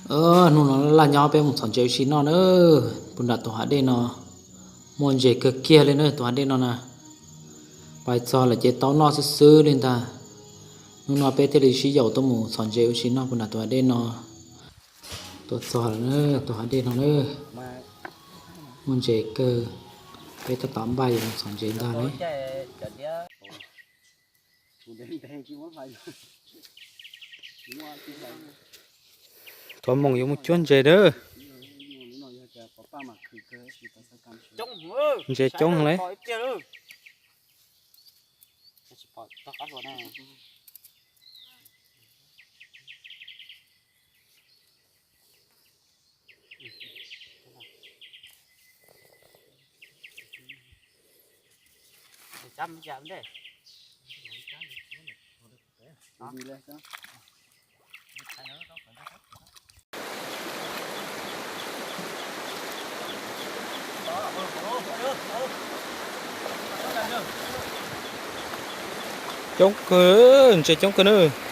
Hnub no laj nyob peb mus txhom ntses ua si noj na. Puag nram tus hav dej no muaj ntses kawg kiag li na tus hav dej no na. Pais txog lawm ces tau noj xwb xwb li ntag. Hnub no peb thiaj li sib yaum tuaj mus txhom ntses ua si noj puag nram tus hav dej no. Tuaj txog lawm na, tus hav dej no na. Muaj ntses kawg, peb tab tom npaj yuav mus txhom ntses ntag li. Tuav moos yuav mus cuab ntses dab. Ntses coob li. Coob kawg, ntses coob kawg na.